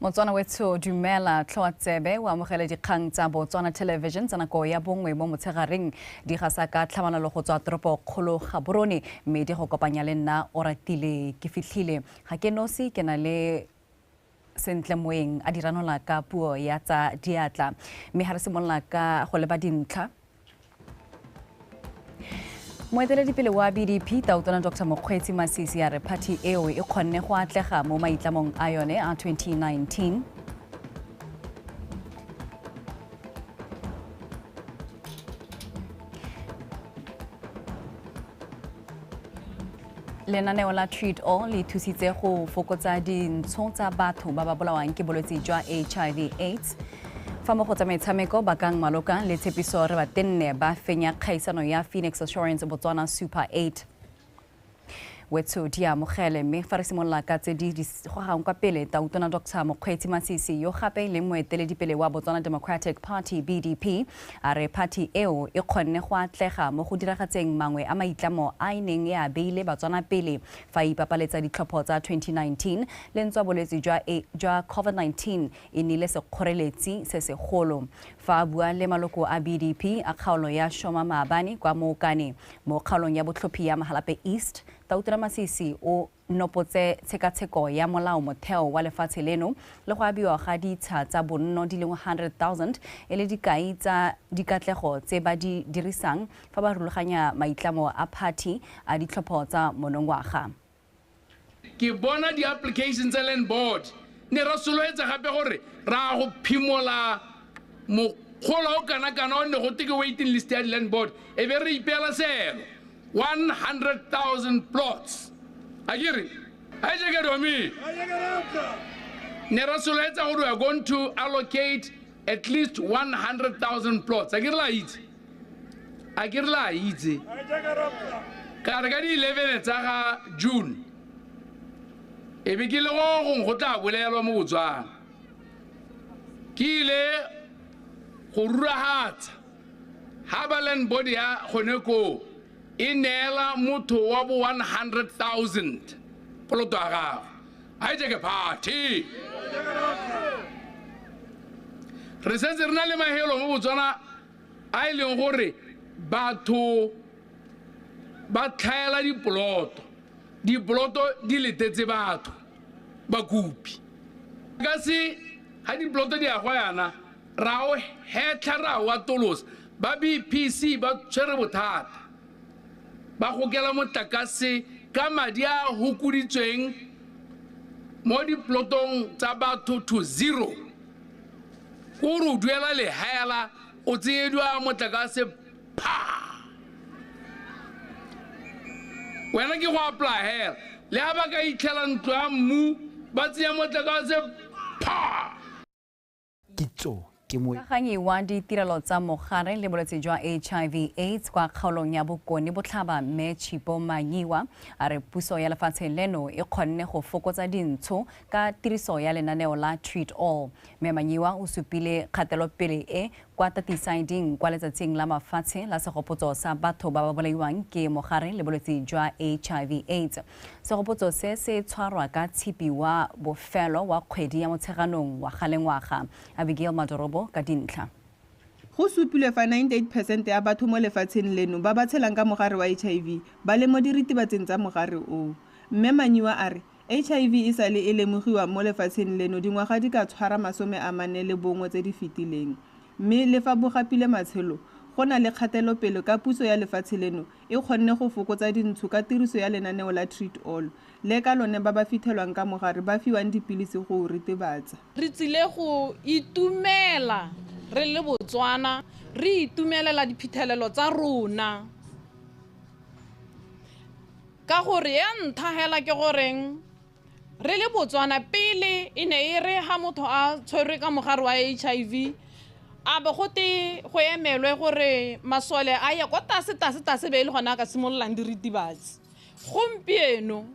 Motswana wetsho dumela tlhoa tsebe o amogele dikgang tsa Botswana Television tsa nako ya bongwe mo motshegareng di gasa ka tlhamalalo go tswa toropo kgolo Gaborone mme di go kopanya le nna Oratile ke fitlhile ga ke nosi ke na le Sentle Moeng a di ranola ka puo ya tsa diatla mme ga re simolola ka go leba dintlha. Moeteledipele wa BDP Tautona Dr Mokgweetsi Masisi a re phathi eo e kgonne go atlega mo maitlamong a yone a 2019. Lenaneo la Treat All le thusitse go fokotsa dintsho tsa batho ba ba bolawang ke bolwetse jwa HIV AIDS. Fa mo go tsa metshameko, Bakang Maloka le Tshepiso Rebatenne ba fenya kgaisano ya Phoenix Assurance Botswana Super 8. Wetsho di amogele mme fa re simolola ka tse di gogang kwa pele, Tautona Dr Mokgweetsi Masisi yo gape e leng moeteledipele wa Botswana Democratic Party BDP a re phathi eo e kgonne go atlega mo go diragatseng mangwe a maitlamo a e neng e a beile Batswana pele fa e ipapaletsa ditlhopho tsa 2019 le ntswa bolwetse jwa COVID-19 e nnile sekgoreletsi se segolo. Fa a bua le maloko a BDP a kgaolo ya Shoma maabane kwa Mookane mo kgaolong ya botlhophi ya Mahalapye East, Tautona Masisi o nopotse tshekatsheko ya molao motheo wa lefatshe leno le go abiwa ga ditsha tsa bonno di le 100,000 e le dikai tsa dikatlego tse ba di dirisang fa ba rulaganya maitlamo a phathi a ditlhopho tsa monongwaga. Ke bona di-application tsa land board, ne ra soloetsa gape gore ra go phimola mokgola o kana-kana o ne go te ke waiting list ya di-land board, e be re ipeela seelo 100,000 plots. A ke re, a e jeke domi? Ne ra soloetsa gore we are going to allocate at least 100,000 plots. A ke re la itse? A ke re la itse? Ka re ka di-11 tsa ga June, e be ke le go gongwe go tla bolelwa mo Botswana. Ke ile go ruragatsa ha ba land board ya gone koo e neela motho wa bo 100,000 poloto ya gagwe. A e jeke party. Re setse re na le mahelo mo Botswana a e leng gore batho ba tlhaela dipoloto, dipoloto di letetse batho bakopi. Ka se ha dipoloto di agwa yana ra o hetlha ra o atolosa, ba BPC ba tshwere bothata, ba gokela motlakase ka madi a hokoditsweng mo diplotong tsa batho to zero. Ko re o duela lehela o tsenyediwa motlakase pha. Wena ke go apply hela, le ha ba ka itlhela ntlo ya mmu ba tsenya motlakase pha. Kitso ke mo Mokaganyi wa ditirelo tsa mogare le bolwetse jwa HIV AIDS kwa kgaolong ya Bokone Botlhaba mme Chipo Manyiwa a re puso ya lefatshe leno e kgonne go fokotsa dintsho ka tiriso ya lenaneo la Treat All. Mme Manyiwa o supile kgatelopele e kwa Tatisiding kwa letsatsing la mafatshe la segopotso sa batho ba ba bolaiwang ke mogare le bolwetse jwa HIV AIDS. Segopotso se se tshwarwa ka tshipi wa bofelo wa kgwedi ya Motsheganong wa galengwaga. Abigail Madorobo ka dintlha. Go supilwe fa 98% ya batho mo lefatsheng leno ba ba tshelang ka mogare wa HIV ba le mo diritibatsing tsa mogare oo. Mme Manyiwa a re HIV e sale e lemogiwa mo lefatsheng leno dingwaga di ka tshwara 41 tse di fetileng. Mme le fa bo gapile matshelo, go na le kgatelopele ka puso ya lefatshe leno e kgonne go fokotsa dintsho ka tiriso ya lenaneo la Treat All, le ka lone ba ba fithelwang ka mogare ba fiwang dipilisi go o ritibatsa. Re tsile go itumela re le Botswana, re itumelela diphithelelo tsa rona. Ka gore ya ntlha hela ke goreng re le Botswana pele e ne e re ha motho a tshwerwe ka mogare wa HIV a be go te go emelwe gore masole a ye kwa tlase tlase tlase be e le gona a ka simololang diritibatsi. Gompieno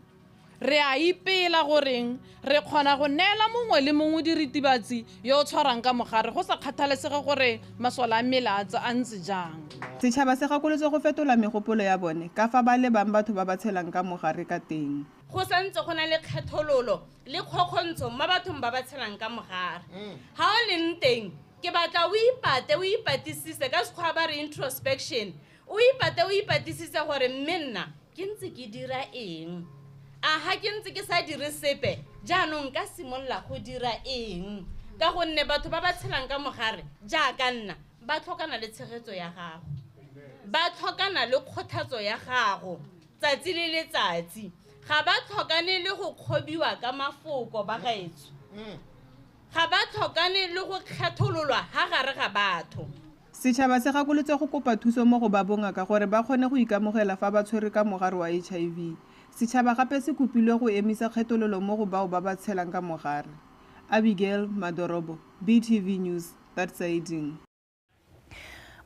re a ipela goreng re kgona go neela mongwe le mongwe diritibatsi yo o tshwarang ka mogare go sa kgathalesege gore masole a mmele a ntse jang. Setšhaba se gakolotse go fetola megopolo ya bone ka fa ba lebang batho ba ba tshelang ka mogare ka teng. Go santse go na le kgethololo le kgokgontsho mo bathong ba ba tshelang ka mogare. Ga o leng teng, ke batla o ipate, o ipatisise ka sekgwa ba re introspection. O ipate, o ipatisise gore mme nna ke ntse ke dira eng. A ha ke ntse ke sa dire sepe, jaanong ka simolola go dira eng. Ka gonne batho ba ba tshelang ka mogare jaaka nna ba tlhokana le tshegetso ya gago, ba tlhokana le kgothatso ya gago tsatsi le letsatsi. Ga ba tlhokane le go kgobiwa ka mafoko ba gaetsho, ga ba tlhokane le go kgethololwa ha gare ga batho. Setšhaba se gakolotse go kopa thuso mo go ba bongaka gore ba kgone go ikamogela fa ba tshwerwe ka mogare wa HIV. Setšhaba gape se kopilwe go emisa kgethololo mo go bao ba ba tshelang ka mogare. Abigail Madorobo, BTV News, Tatsaeding.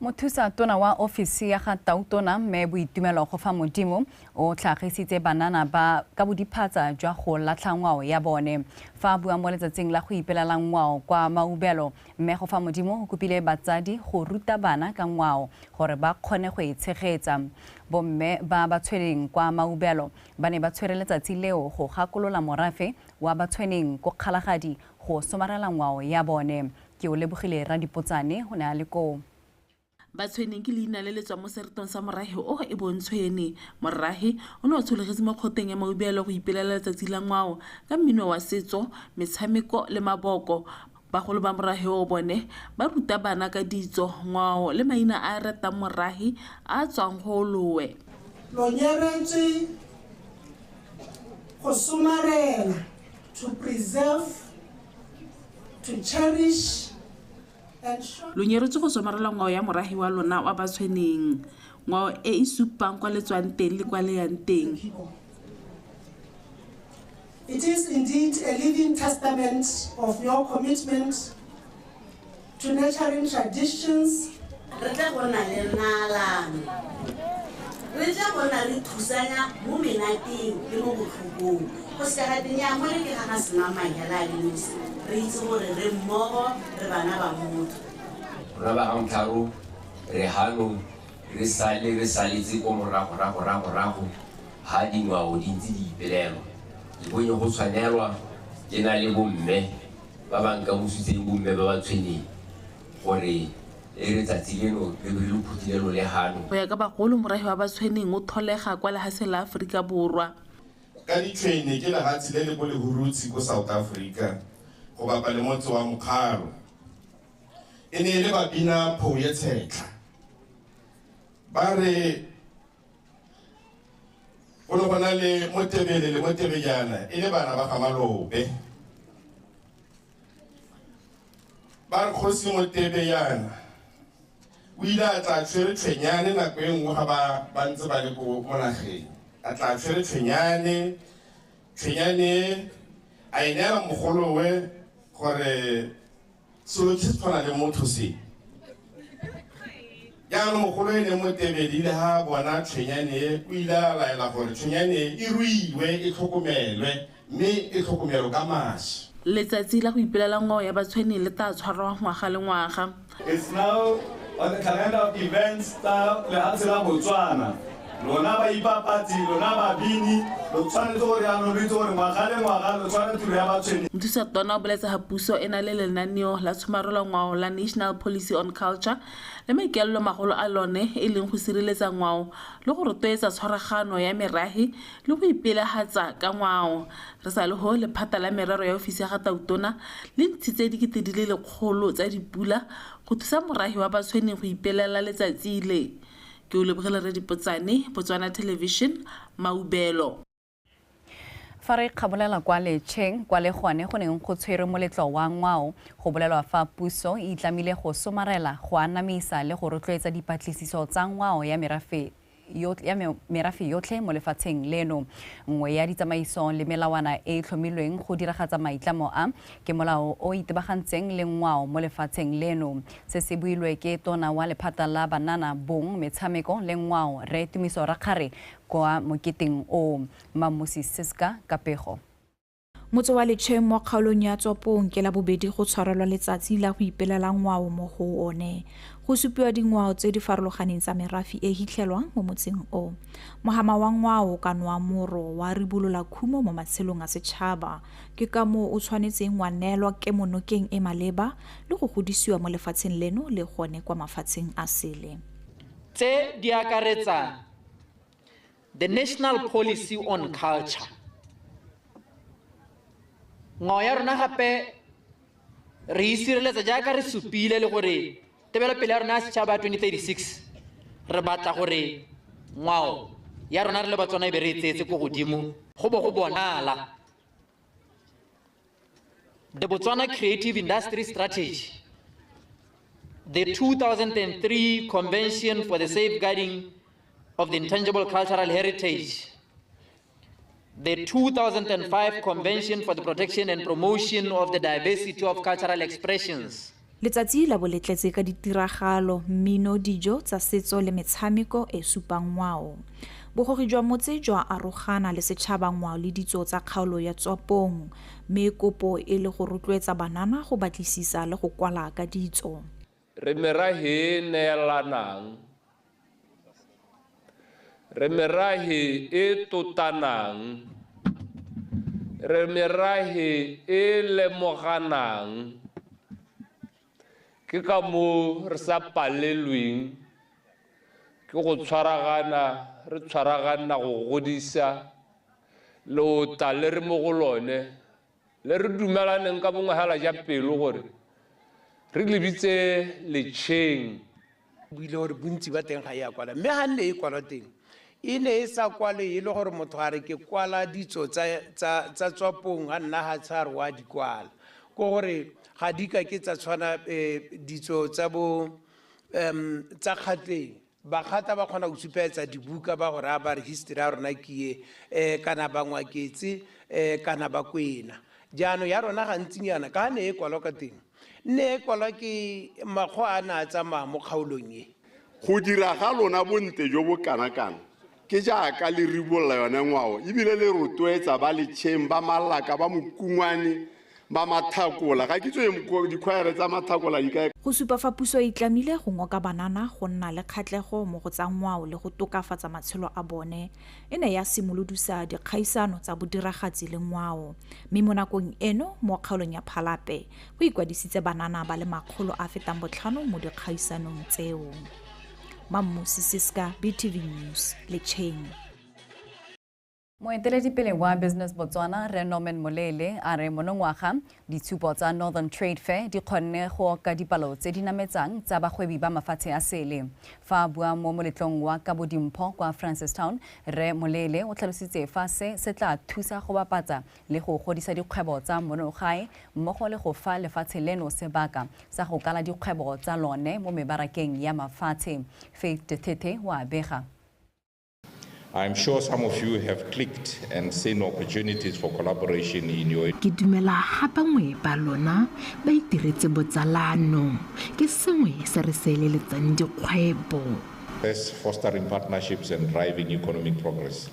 Mothusa tona wa ofisi ya ga Tautona mme Boitumelo go fa Modimo o tlhagisitse banana ba ka bodiphatsa jwa go latlha ngwao ya bone. Fa a bua mo letsatsing la go ipelela ngwao kwa Maubelo, mme go fa Modimo o kopile batsadi go ruta bana ka ngwao gore ba kgone go e tshegetsa. Bomme ba ba tshwereng kwa Maubelo ba ne ba tshwere letsatsi leo go gakolola morafe wa ba tshweneng ko Kgalagadi go somarela ngwao ya bone. Ke o lebogile Radipotsane o ne a le koo. Batshweneng ke leina le le tswang mo seretong sa morahe o e bontshwene. Morahe o ne o tsholegetse mo kgoteng ya Maubelo go ipelela letsatsi la ngwao ka mmino wa setso, metshameko le maboko. Bagolo ba morahe o bone ba ruta bana ka ditso, ngwao le maina a a ratang morahe a a tswang go lowe. Lo nyeretswe go somarela, to preserve, to cherish. Lo nyeretswe go somarela ngwao ya morahe wa lona wa Batshweneng, ngwao e e supang kwa le tswang teng le kwa le yang teng. It is indeed a living testament of your commitment to nurturing traditions. Re tla go nna le nalane, re tla go nna re thusana mo menateng le mo botlhokong. Go se ka ga teng mo re ke ga ga sena manyala a le nosi, re itse gore re mmogo, re bana ba motho. Rona ba ga Mtlharo re hano re sale re saletse ko morago rago rago rago ha dingwao di ntse di ipelelwa. Ke bone go tshwanelwa ke na le bomme ba ba nkamositseng, bomme ba ba tshweneng gore e re tsatsi leno re be re le phuthile lo le hano. Go ya ka bagolo, morahe wa Batshweneng o tlholega kwa lehatshe la Aforika Borwa. Ka ditshwene ke lehatshe le le ko Lehurutshi ko South Africa go bapa le motse wa Mokgalo. E ne e le ba bina phou ye tshetlha. Ba re go ne go na le Motebele le Motebejana e le bana ba ga Malope. Ba re kgosi Motebejana o ile a tla tshwere tshwenyane nako e nngwe ga ba ntse ba le ko mo nageng. A tla tshwere tshwenyane, tshwenyane a e neela mogolowe gore selo ke se tshwana le motho se. Jaanong mogolo e leng Motebele ile ha bona tshwenyane e, o ile a laela gore tshwenyane e ruiwe, e tlhokomelwe, mme e tlhokomelwe ka mašwi. Letsatsi la go ipelela ngwao ya Batshweneng le tla tshwarwa ngwaga le ngwaga. It's now on the calendar of events tsa lehatshe la Botswana. Lona ba ipapatsi, lona ba bini, lo tshwanetse gore jaanong lo itse gore ngwaga le ngwaga lo tshwanetse tiro ya Batshweneng. Mothusa tona o boletse ga puso e na le lenaneo la tshomarelo ngwao la National Policy on Culture le maikaelelo magolo a lone e leng go sireletsa ngwao le go rotloetsa tshwaragano ya merahe le go ipelagatsa ka ngwao. Re sa le ho lephata la merero ya ofisi ya ga Tautona le ntshitse 100,000 tsa dipula go thusa morahe wa Batshweneng go ipelela letsatsi le. Ke o lebogile Radipotsane, Botswana Television, Maubelo. Fa re kgabolela kwa letšheng kwa le gone go neng go tshwerwe moletlo wa ngwao, go bolelwa fa puso e itlamile go somarela, go anamisa le go rotloetsa dipatlisiso tsa ngwao ya merafe yotlhe mo lefatsheng leno. Nngwe ya ditsamaiso le melawana e e tlhomilweng go diragatsa maitlamo a ke molao o itebagantseng le ngwao mo lefatsheng leno. Se se builwe ke tona wa lephata la banana, bong, metshameko le ngwao Rre Tumiso Rakgare kwa moketeng o. Mmamosi Siska ka pego. Motse wa Lecheng mo kgaolong ya Tswapong ke la bobedi go tshwarelwa letsatsi la go ipelela ngwao mo go one. Go supiwa dingwao tse di farologaneng tsa merafe e hitlhelwang mo motseng o. Mohama wa ngwao kana wa moro wa ribolola khumo mo matshelong a setšhaba. Ke ka moo o tshwanetseng wa neelwa kemonokeng e maleba le go godisiwa mo lefatsheng leno le gone kwa mafatsheng a sele. Tse di akaretsang the National Policy on Culture. Ngwao ya rona gape re e sireletsa jaaka re supile le gore tebelopele ya rona ya setšhaba ya 2036 re batla gore ngwao ya rona re le Batswana e be re e tseetse ko godimo go bo go bonala. The Botswana Creative Industry Strategy, the 2003 Convention for the Safeguarding of the Intangible Cultural Heritage, the 2005 Convention for the Protection and Promotion of the Diversity of Cultural Expressions. Letsatsi la bo le tletse ka ditiragalo, mmino, dijo tsa setso le metshameko e supang ngwao. Bogogi jwa motse jwa arogana le setšhaba ngwao le ditso tsa kgaolo ya Tswapong, mme kopo e le go rotloetsa banana go batlisisa le go kwala ka ditso. Re merahe e neelanang, re merahe e totanang, re merahe e lemoganang. Ke ka moo re sa palelweng ke go tshwaragana, re tshwaragana go godisa leota le re mo go lone, le re dumelaneng ka bongwe hela ja pelo gore re lebitse Lecheng. Buile gore bontsi ba teng ga e a kwala, mme ga nne e kwalwa teng e ne e sa kwale e le gore motho a re ke kwala ditso tsa Tswapong, ga nna ga tsha re wa di kwala. Ke gore ga di ka ke tsa tshwana ditso tsa bo tsa Kgatleng. Bakgatla ba kgona go supetsa dibuka ba gore a ba re history ya rona ke e, kana Bangwaketse, kana Bakwena. Jaanong ya rona gantsinyana ka ne e kwalwa ka teng, nne e kwalwa ke makgwa a na a tsamaya mo kgaolong e. Go dira ga lona bontle jo bo kana-kana ke jaaka le ribolola yone ngwao, ebile le rotloetsa ba Lecheng, ba Malaka, ba Mokungwane, ba Mathakola. Ga ke tswe dikhwaere tsa Mathakola di kae. Go supa fa puso e itlamile go ngoka banana go nna le kgatlhego mo go tsa ngwao le go tokafatsa matshelo a bone, e ne ya simolodisa dikgaisano tsa bodiragatsi le ngwao. Mme mo nakong eno mo kgaolong ya Phalape go ikwadisitse banana ba le 550 mo dikgaisanong tseo. Mammusi Siska, BTV News, Lecheng. Moeteledipele wa Business Botswana Rre Norman Molele a re monongwaga ditshupo tsa Northern Trade Fair di kgonne go oka dipalo tse di nametsang tsa bagwebi ba mafatshe a sele. Fa a bua mo moletlong wa Kabodimpho kwa Francistown, Rre Molele o tlhalositse fa se se tla thusa go bapatsa le go godisa dikgwebo tsa monogae mmogo le go fa lefatshe leno sebaka sa go kala dikgwebo tsa lone mo mebarakeng ya mafatshe. Faith Thethe wa bega. I'm sure some of you have clicked and seen opportunities for collaboration in your... Ke dumela ga bangwe ba lona ba itiretse botsalano. Ke sengwe se re se eleletsang dikgwebo. First, fostering partnerships and driving economic progress.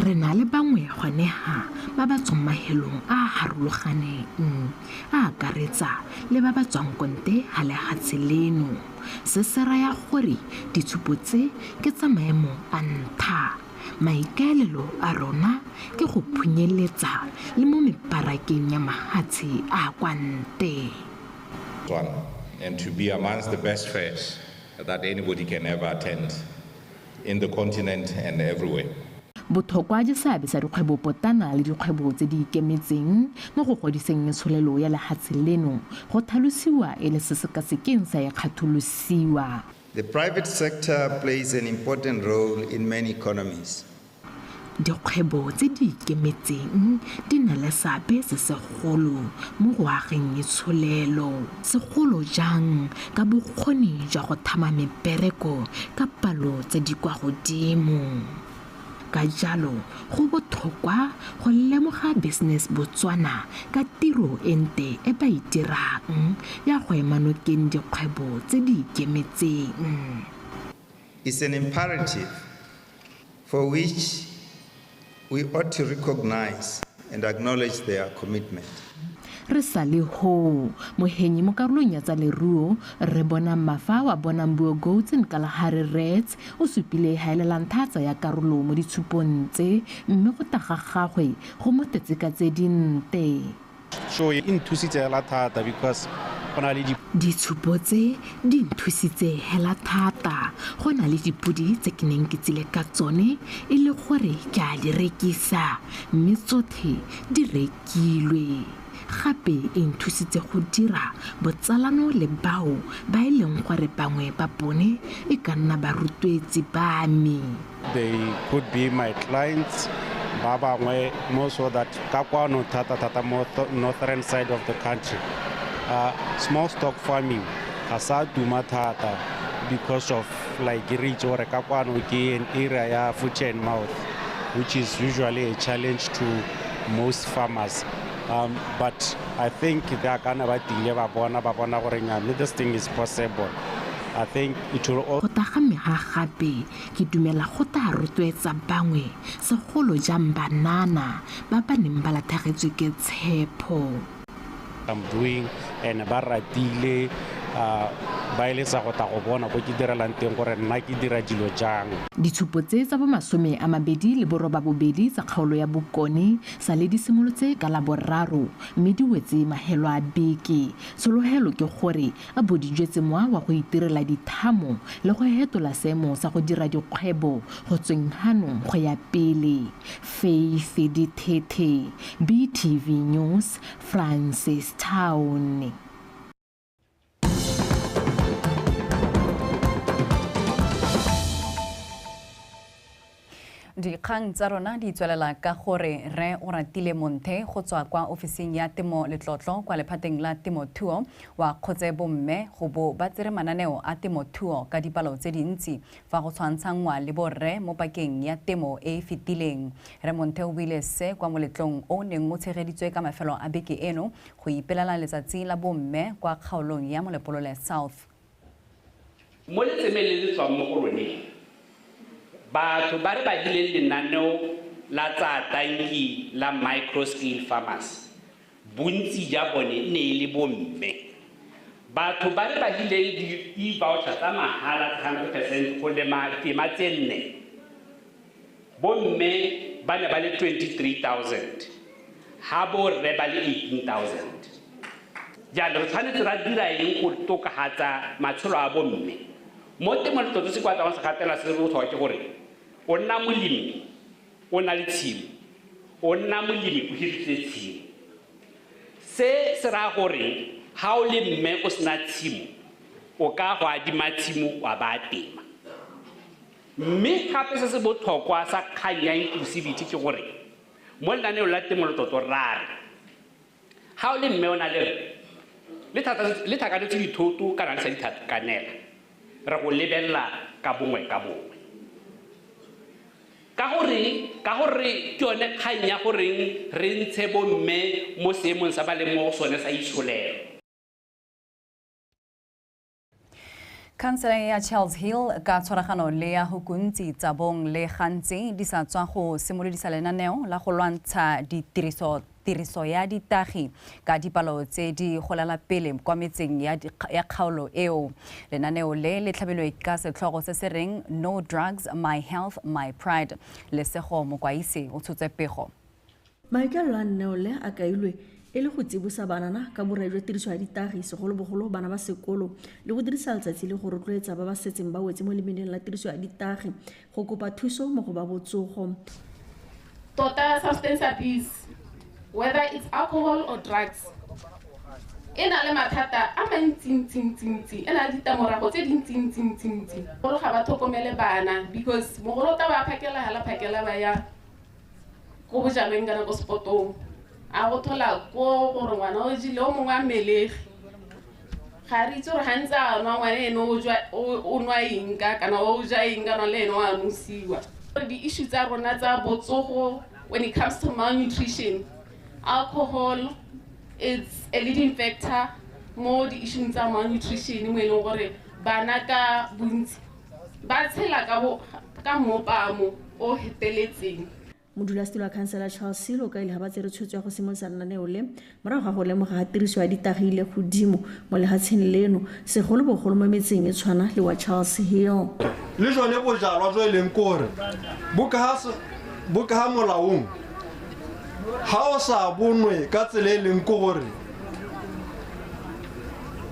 Re na le bangwe gone ha ba ba tswang mahelong a harologaneng, a akaretsa le ba ba tswang konte ha lehatshe leno. Se se raya gore ditshupo tse ke tsa maemo a ntha. Maikaelelo a rona ke go phunyeletsa le mo mebarakeng ya mahatshe a kwa nte. And to be amongst the best fairs that anybody can ever attend in the continent and everywhere. Botlhokwa jwa seabe sa dikgwebopotana le dikgwebo tse di ikemetseng mo go godiseng itsholelo ya lehatshe leno go tlhalosiwa e le se se ka sekeng sa ikgatholosiwa. The private sector plays an important role in many economies. Dikgwebo tse di ikemetseng di na le seabe se segolo mo go ageng itsholelo, segolo jang ka bokgoni jwa go thama mebereko ka palo tse di kwa godimo. Ka jalo go botlhokwa go lemoga Business Botswana ka tiro e nte e ba e dirang ya go ema nokeng dikgwebo tse di ikemetseng. It's an imperative for which we ought to recognize and acknowledge their commitment. Re sa le ho mohenyi mo karolong ya tsa leruo re bona Mafa wa bonang Buo Goats and Kalahari Reds o supile haelelang thata ya karolo mo ditshupong tse mme go taga gagwe go mo tetse ka tse dinte. So e nthusitse hela thata because go na le ditshupo tse di nthusitse hela thata go na le dipodi tse ke neng ke tsile ka tsone e le gore ke a di rekisa mme tsotlhe di rekilwe. Gape e nthusitse go dira botsalano le bao ba e leng gore bangwe ba bone e ka nna barutwetsi ba me. They could be my clients ba bangwe more so that ka kwano thata thata mo northern side of the country. Small stock farming ga sa tuma thata because of like re itse gore ka kwano ke an area ya foot and mouth, which is usually a challenge to most farmers. But I think they are kind of this thing is possible. I think it will all. Go taga mega gape ke dumela go ta rotloetsa bangwe segolo jang banana ba ba neng ba latlhegetswe ke tshepo. I'm doing and ba ratile ba eletsa go tla go bona ko ke direlang teng gore nna ke dira dilo jang. Ditshupo tse tsa bo 28 tsa kgaolo ya Bokone sa le di simolotse ka la boraro mme di wetse mahelo a beke. Tshologelo ke gore a bo di jetse mowa wa go itirela dithamo le go hetola seemo sa go dira dikgwebo go tsweng hanong go ya pele. Faith Dithethe, BTV News, Francistown. Dikgang tsa rona di tswelela ka gore re o ratile Monthe go tswa kwa ofising ya temo letlotlo kwa lephateng la temothuo wa kgotse bomme go bo ba tsere mananeo a temothuo ka dipalo tse dintsi fa go tshwantshangwa le borre mo pakeng ya temo e e fetileng. Re Monthe o buile se kwa moletlong o neng o tshegeditswe ka mafelo a beke eno go ipelela letsatsi la bomme kwa kgaolong ya Molepolole South. Mo letsemeng le le tswang mo go roneng, batho ba re ba dileng lenaneo la tsa tanki la micro scale farmers bontsi ja bone ne e le bomme. Batho ba re ba dileng di-e-voucher tsa mahala 100% go lema tema tse nne, bomme ba ne ba le 23,000 ha borre ba le 18,000. Jaanong re tshwanetse ra dira eng go tokafatsa matshelo a bomme? Mo temo letlotlo se kwa tswang se gatela se botlhokwa ke gore o nna molemi o na le tshimo, o nna molemi o hiritse tshimo. Se se raya gore ha o le mme o sena tshimo o ka go adima tshimo wa ba tema. Mme gape se se botlhokwa sa kgang ya inclusivity ke gore mo lenaneong la temo letlotlo ra re ha o le mme o na le rre le tlhakanetse dithoto kana le sa ditlhakanela, re go lebelela ka bongwe ka bongwe. Ka gore ke yone kgang ya goreng re ntshe bomme mo seemong sa ba leng mo go sone sa itsholelo. Khansele ya Charles Hill ka tshwaragano le ya Hukuntsi Tsabong le Gantsi di sa tswa go simolodisa lenaneo la go lwantsha tiriso ya ditagi ka dipalo tse di golela pele kwa metseng ya kgaolo eo. Lenaneo le le tlhabilwe ka setlhogo se se reng No Drugs, My Health, My Pride. Lesego Mokwaise o tshotse pego. Maikaelelo a lenaneo le a kailwe e le go tsibosa banana ka borai jwa tiriso ya ditagi, segolobogolo bana ba sekolo, le go dirisa letsatsi le go rotloetsa ba ba setseng ba wetse mo lemeneng la tiriso ya ditagi go kopa thuso mo go ba botsogo. Tota substance abuse, whether it's alcohol or drugs, e na le mathata a mantsi-ntsi-ntsi, e na le ditamorago tse dintsi-ntsi-ntsi. Bagolo ga ba tlhokomele bana because mogolo ta ba phakela hala phakela ba ya ko bojalweng kana ko spotong, a go thola ko gore ngwana o jile o mongwe a mmelegi. Ga re itse gore ga ntse a nwa ngwana ene o nwa eng ka kana o ja eng kana le ene o a nosiwa. Di-issue tsa rona tsa botsogo when it comes to malnutrition, alcohol it's a leading factor mo di-issue tsa malnutrition mo e leng gore bana ka bontsi ba tshela ka mopamo o heteletseng. Modulasetilo wa khansela Charles Silo o kaile ga ba tsere tshwetso ya go simolodisa lenaneo le morago ga go lemoga ga tiriso ya ditagi ile godimo mo lehatsheng leno, segolobogolo mo metseng e tshwana le wa Charles Hill. Le jone bojalwa jo e leng kore bo ka ga molaong ga o sa bonwe ka tsela e leng ke gore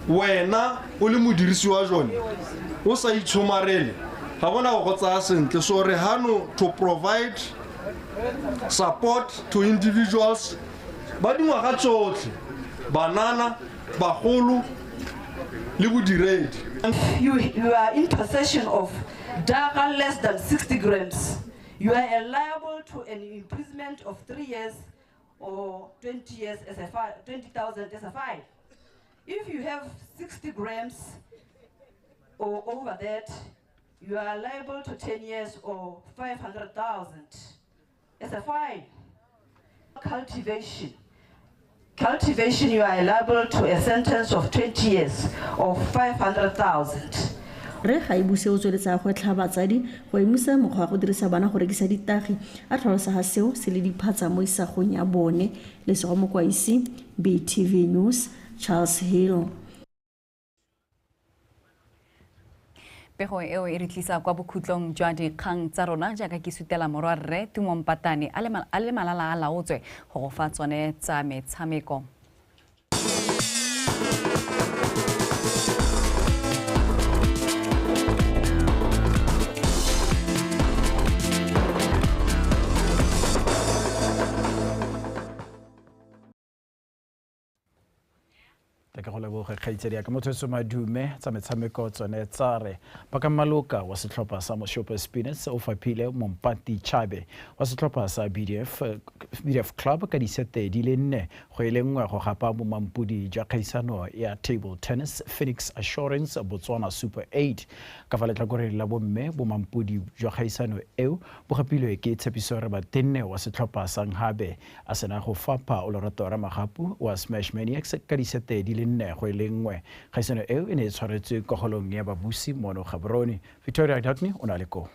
wena o le modirisi wa jone o sa itshomarele, ga bona go tsaya sentle. So re hano to provide support to individuals ba dingwaga tsotlhe, banana, bagolo le bodiredi. You are in possession of dagga less than 60 grams. You are liable to an imprisonment of 3 years or 20 years as a 20,000 as a fine. If you have 60 grams or over that, you are liable to 10 years or 500,000 as a fine. Cultivation, you are liable to a sentence of 20 years or 500,000. Re ga e buse o tsweletsa go tlha batsadi go emisa mokgwa wa go dirisa bana go rekisa ditagi, a tlhalosa ga seo se le diphatsa mo isagong ya bone. Lesego Mokwaisi, BTV News, Charles Hill. Pego eo e re tlisa kwa bokhutlong jwa dikgang tsa rona, jaaka ke sutela morwarre Tumo Mpatane a le malala a laotswe go go fa tsone tsa metshameko. Ke go leboge kgaitsedi ya ka motho e madume tsa metshameko tsone tsa re Bakang Maloka wa setlhopha sa Moshope Spinners o faphile Mompati Chabe wa setlhopha sa BDF Club ka disete di le 4 go e le 1 go gapa bomampodi jwa kgaisano ya table tennis Phoenix Assurance Botswana Super 8. Ka fa letlhakoreng la bomme, bomampodi jwa kgaisano eo bo gapilwe ke Tshepiso Rebatenne wa setlhopha sa Nhabe a sena go fapha Olorato Ramagapu wa Smash Maniacs ka disete di le 4 go e le 1. Kgaisano eo e ne e tshwaretswe kwa holong ya babusi mono Gaborone. Victoria Dagny o na le koo.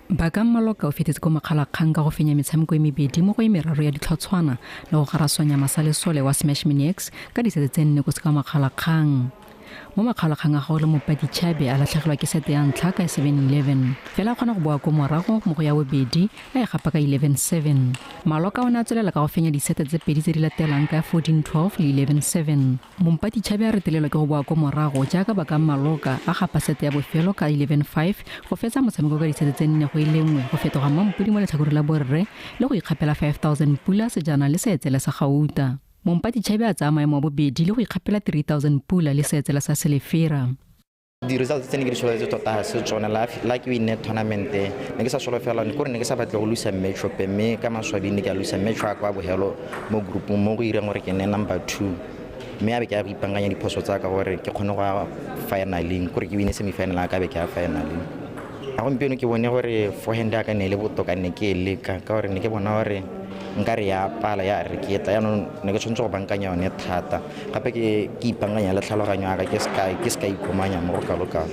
Bakang Maloka o fetetse ko makgalakgang ka go fenya metshameko e mebedi mo go e meraro ya ditlhotshwana le go garaswanya masalesole wa Smash Maniacs ka disete tse 4 go se ka makgalakgang. Mo makgalakgang a gagwe le Mopati Chabe a latlhegelwa ke sete ya ntlha ka 7-11, fela a kgona go boa ko morago mo go ya bobedi a e gapa ka 11-7. Maloka o ne a tswelela ka go fenya disete tse pedi tse di latelang ka 14-12 le 11-7. Mompati Chabe a retelelwa ke go boa ko morago jaaka Bakang Maloka a gapa sete ya bofelo ka 11-5 go fetsa motshameko ka disete tse 4 go e le 1 go fetoga mampodi mo letlhakoreng la borre le go ikgapela 5,000 pula sejana le seetsele sa gauta. Mompati Chabe a tsaya maemo a bobedi le go ikgapela 3,000 pula le seetsela sa selefera. Di-results tse ne ke di solofetse tota ga se tsone, la ke winne tournament ne ke sa solofela kore ne ke sa batle go losa match ope, mme ka maswabi ne ke a losa match wa kwa bogelo mo groupong mo go ireng gore ke nne number 2, mme a be ke a go ipankanya diphoso tsa ka gore ke kgone go ya finaleng, kore ke winne semi-final a ka be ke ya finaleng. A gompieno ke bone gore forehand ya ka ne e le botoka, ne ke e leka ka gore ne ke bona gore nkare ya pala ya re ke tla jaanong ne ke tshwanetse go bankanya yone thata, gape ke ipankanya le tlhaloganyo ya ka ke se ka ikomanya mo go kalo-kalo.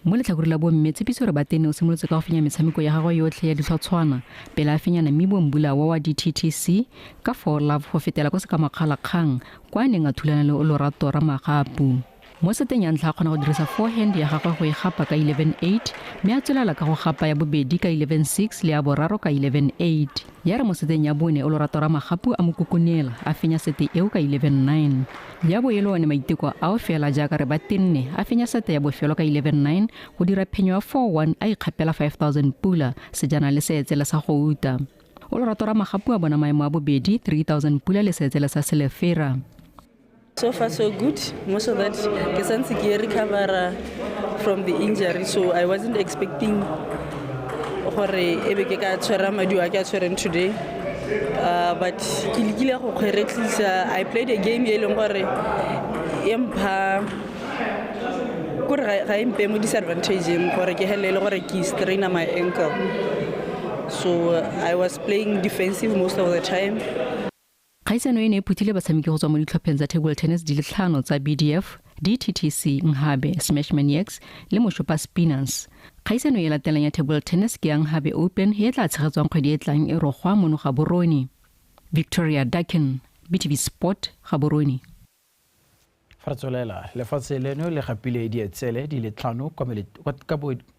Mo letlhakoreng la bomme, Tshepiso Rebatenne o simolotse ka go fenya metshameko ya gagwe yotlhe ya ditlhotshwana pele a fenya Namibo Mbulawa wa DTTC ka 4 love go fetela ko se ka makgalakgang kwa a neng a thulana le Olorato Ramagapu. Mo seteng ya ntlha a kgona go dirisa forehand ya gagwe go e gapa ka 11-8, mme a tswelela ka go gapa ya bobedi ka 11-6 le ya boraro ka 11-8. Ya re mo seteng ya bone Olorato Ramagapu a mo kokonela a fenya sete eo ka 11-9. Ya bo e le one maiteko ao fela jaaka Rebatenne a fenya sete ya bofelo ka 11-9 go dira phenyo ya 4-1 a ikgapela 5,000 pula sejana le seetsele sa gouta. Olorato Ramagapu a bona maemo a bobedi 3,000 pula le seetsele sa selefera. So far so good, most of that ke santse ke recover from the injury, so I wasn't expecting gore e be ke ka tshwara maduo a ke a tshwereng today, but ke lekile go kgweretlisa. I played a game e leng gore e mpha kore ga e mpe mo disadvantageng gore ke helele gore ke straina my ankle, so I was playing defensive most of the time. Kgaisano e ne e phuthile batshameki go tswa mo ditlhopheng tsa table tennis di le 5 tsa BDF, DTTC, Nhabe, Smash Maniacs le Moshopa Spinners. Kgaisano e latelang ya table tennis ke ya Nhabe Open e tla tshegetswang kgwedi e tlang e rogwa mono Gaborone. Victoria Dakin, BTV Sport, Gaborone. Fa re tswelela, lefatshe leno le gapile dietsele di le 5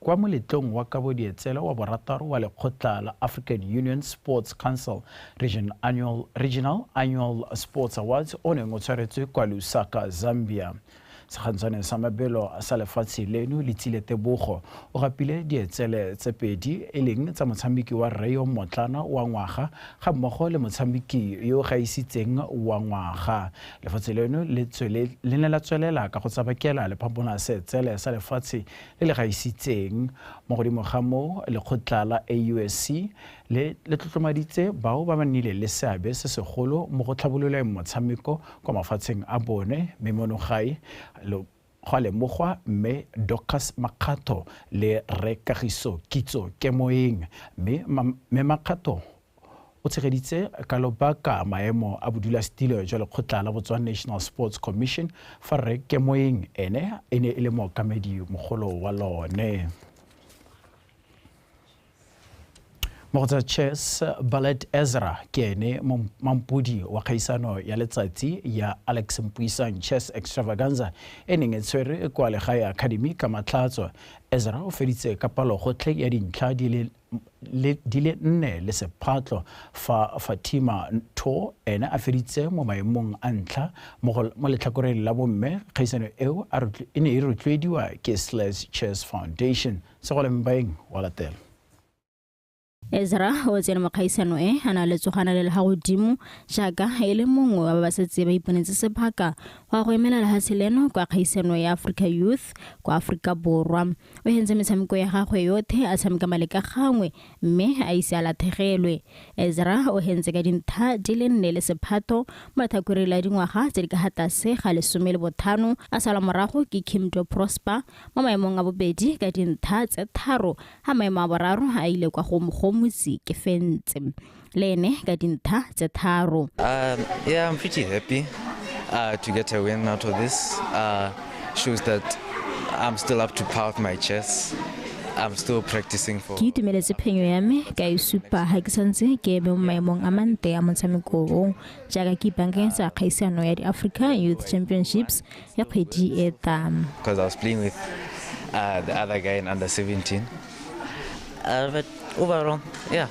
kwa moletlong wa kabo dietsele wa borataro wa lekgotla la African Union Sports Council Regional Annual Sports Awards o neng o tshwaretswe kwa Lusaka, Zambia. Sekgantshwane sa mabelo sa lefatshe leno Letsile Tebogo o gapile dietsele tse 2 e leng tsa motshameki wa rre yo mmotlana wa ngwaga ga mmogo le motshameki yo gaisitseng wa ngwaga. Lefatshe leno le ne la tswelela ka go tsabakela le phampola seetsele sa lefatshe le le gaisitseng. Mo godimo ga moo, lekgotla la AUSC le tlotlomaditse bao ba nnile le seabe se segolo mo go tlhabololeng motshameko kwa mafatsheng a bone, mme mono gae go a lemogwa mme Dorcas Makgatho le Rre Kagiso Kitso Kemoeng, mme Makgatho o tshegeditse ka lobaka maemo a bodulasetilo jwa lekgotla la Botswana National Sports Commission, fa Rre Kemoeng ene e ne e le mookamedi mogolo wa lone. Mo go tsa chess, Ballet Ezra ke ene mampodi wa kgaisano ya letsatsi ya Alex Mpuisang Chess Extravaganza e neng e tshwerwe kwa Legae Academy ka Matlhatso. Ezra o feditse ka palo gotlhe ya dintlha di le 4 le sephatlo, fa Fatima Tho ene a feditse mo maemong a ntlha mo letlhakoreng la bomme. Kgaisano eo e ne e rotloediwa ke Slash Chess Foundation. Segole Mbaeng wa latela. Ezra o tsene mo kgaisano e a na le tsogana le ga godimo jaaka e le mongwe wa ba ba setse ba iponetse sebaka go ya go emela lehatshe leno kwa kgaisano ya Africa Youth kwa Aforika Borwa. O hentse metshameko ya gagwe yothe a tshameka maleka gangwe mme a ise a latlhegelwe. Ezra o hentse ka dintlha di le 4 le sephato mo letlhakoreng la dingwaga tse di ka ga tlase ga 15, a salwa morago ke Kimdo Prosper mo maemong a bobedi ka dintlha tse 3, ha maemo a boraro a ile kwa go Mogomotsi ke fentse le ene ka dintlha tse 3. Yeah, I'm pretty happy to get a win out of this. Shows that I'm still up to par with my chess. I'm still practicing for. Ke itumeletse phenyo ya me ka e supa ha ke santse ke eme mo maemong a mante a motshameko o, jaaka ke ipaakanyetsa kgaisano ya di-Africa Youth Championships ya kgwedi e tlang. Because I was playing with the other guy in under 17. But overall, yeah,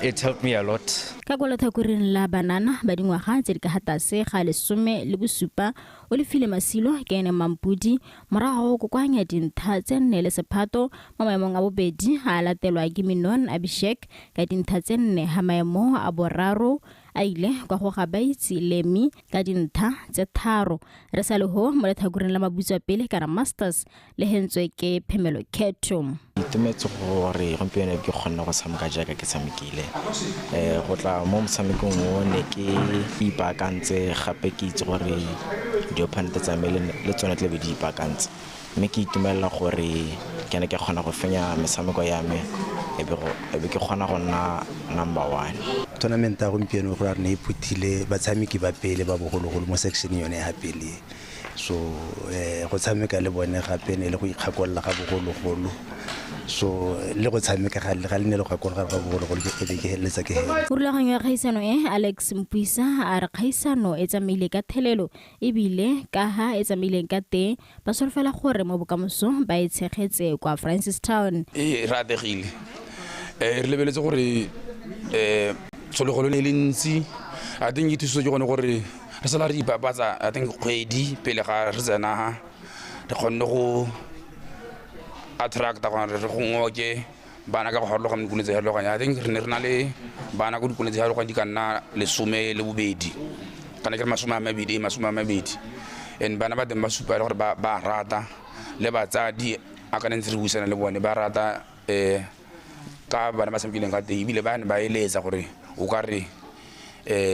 it helped me a lot. Ka kwa letlhakoreng la banana ba dingwaga tse di ka ga tlase ga 17, o lefile Masilo ke ene mampodi morago go kokoanya dintlha tse 4 le sephato mo maemong a bobedi, a latelwa ke Minon Abhishek ka dintlha tse 4, ha maemo a boraro a ile kwa go Gabaitse Lemi ka dintlha tse 3. Re sa le ho mo letlhakoreng la mabutswa pele kana Masters le hentswe ke Phemelo Khetho. Itumetse gore gompieno ke kgonne go tshameka jaaka ke tshamekile. Go tla mo motshamekong o ne ke ipaakantse, gape ke itse gore di-opponent tsa me le tsone tlabe di ipaakantse, mme ke itumelela gore ke ne ke kgona go fenya metshameko ya me e be ke kgona go nna number 1. Tournament ya gompieno go re ne e phuthile batshameki ba pele ba bogologolo mo section yone ya pele, so go tshameka le bone gape ne le go ikgakolola ga bogologolo, so le go tshameka ga le ne le go gakologa ga bogologolo ke be ke heletsa ke hela. Rulaganyo ya kgaisano e, Alex Mpuisa a re kgaisano e tsamaile ka thelelo ebile ka ha e tsamaileng ka teng ba solofela gore mo bokamosong ba e tshegetse kwa Francistown. E re atlegile, re lebeletse gore tshologolo ne e le ntsi. I think e thusitse ke gone gore re sala re ipapatsa, I think kgwedi pele ga re tsena re kgonne go attracta gore re go ngoke bana ka go harologana dikolo tse harologanyeng. I think re ne re na le bana ko dikolong tse harologanyeng di ka nna 12, kana ke re 20, and bana ba teng ba supa le gore ba rata, le batsadi a ka ntse re buisana le bone ba rata ka bana ba tshamekileng ka teng, ebile ba ne ba eletsa gore o ka re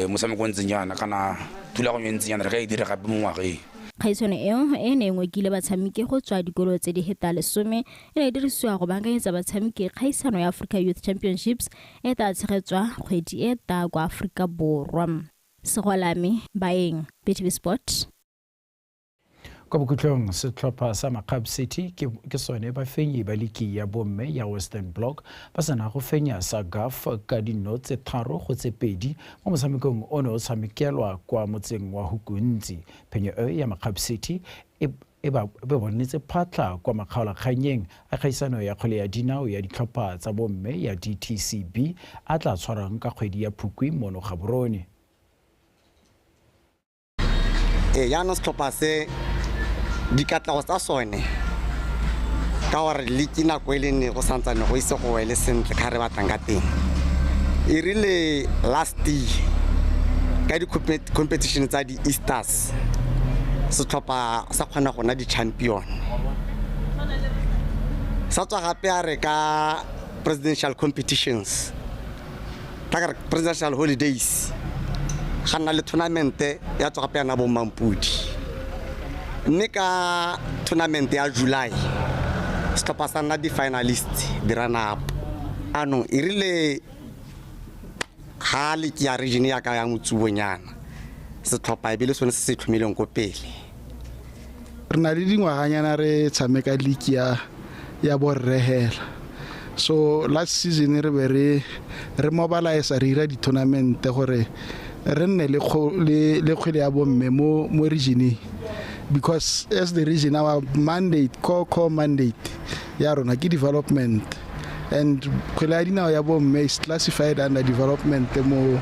motshameko o ntseng jaana kana thulaganyo e ntseng jaana re ka e dira gape mo ngwageng. Kgaisano eo e ne e ngokile batshameki go tswa dikolo tse di heta 10, e ne e dirisiwa go baakanyetsa batshameki kgaisano ya Africa Youth Championships e tla tshegetswa kgwedi e tla kwa Aforika Borwa. Segolame Baeng, BTV Sport. Kwa bokhutlong setlhopha sa Magab City ke sone bafenyi ba liki ya bomme ya Western Block ba sena go fenya sa GAF ka dino tse 3-2 mo motshamekong o ne o tshamekelwa kwa motseng wa Hukuntsi. Phenyo e ya Magab City e ba bonetse phatlha kwa makgaolakganyeng a kgaisano ya kgwele ya dinao ya ditlhopha tsa bomme ya DTCB a tla tshwarang ka kgwedi ya Phukwi mono Gaborone. Jaanong setlhopha se dikatlego tsa sone ka gore league nako e le ne go santsane go ise go wele sentle ka re batlang ka teng. E rile last year ka di-competition tsa di-Easters setlhopha sa kgona go nna di-champion. Sa tswa gape a re ka presidential competitions, ka presidential holidays, ga nna le tournament ya tswa gape ya nna bo Mampudi. Mme ka tournament ya July setlhopha sa nna di-finalist di-runner up. Anong e rile ga league ya region ya ka ya Motsubonyana setlhopha e be le sone se se tlhomileng ko pele. Re na le dingwaganyana re tshameka league ya borre hela. So last season re be re mobilize re ira di-tournament gore re nne le kgwele ya bomme mo regioneng. Because as the region, our mandate, core mandate ya rona ke development, and kgwele ya dinao ya bomme is classified under development mo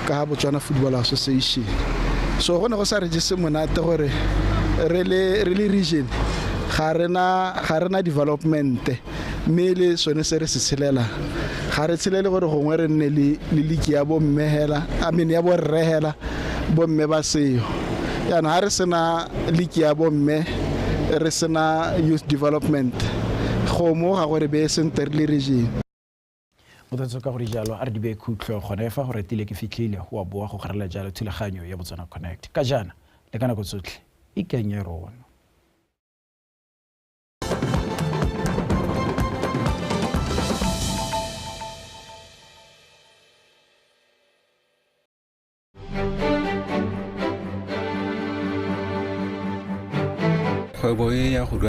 ka Botswana Football Association. So go ne go sa re jese monate gore re le region ga rena development, mme le sone se re se tshelela ga re tshelele gore gongwe re nne le league ya bomme hela, I mean ya borre hela, bomme ba seo. Jaanong ga re sena league ya bomme, re sena youth development, go mo ga gore be sentle re le region. Mothatso ka gore jalo a re di be khutlo gone fa go retile ke fitlhile go a boa go garela jalo thulaganyo ya Botswana Connect. Ka jaana le ka nako tsotlhe ikanye rona. Kgwebo e ya go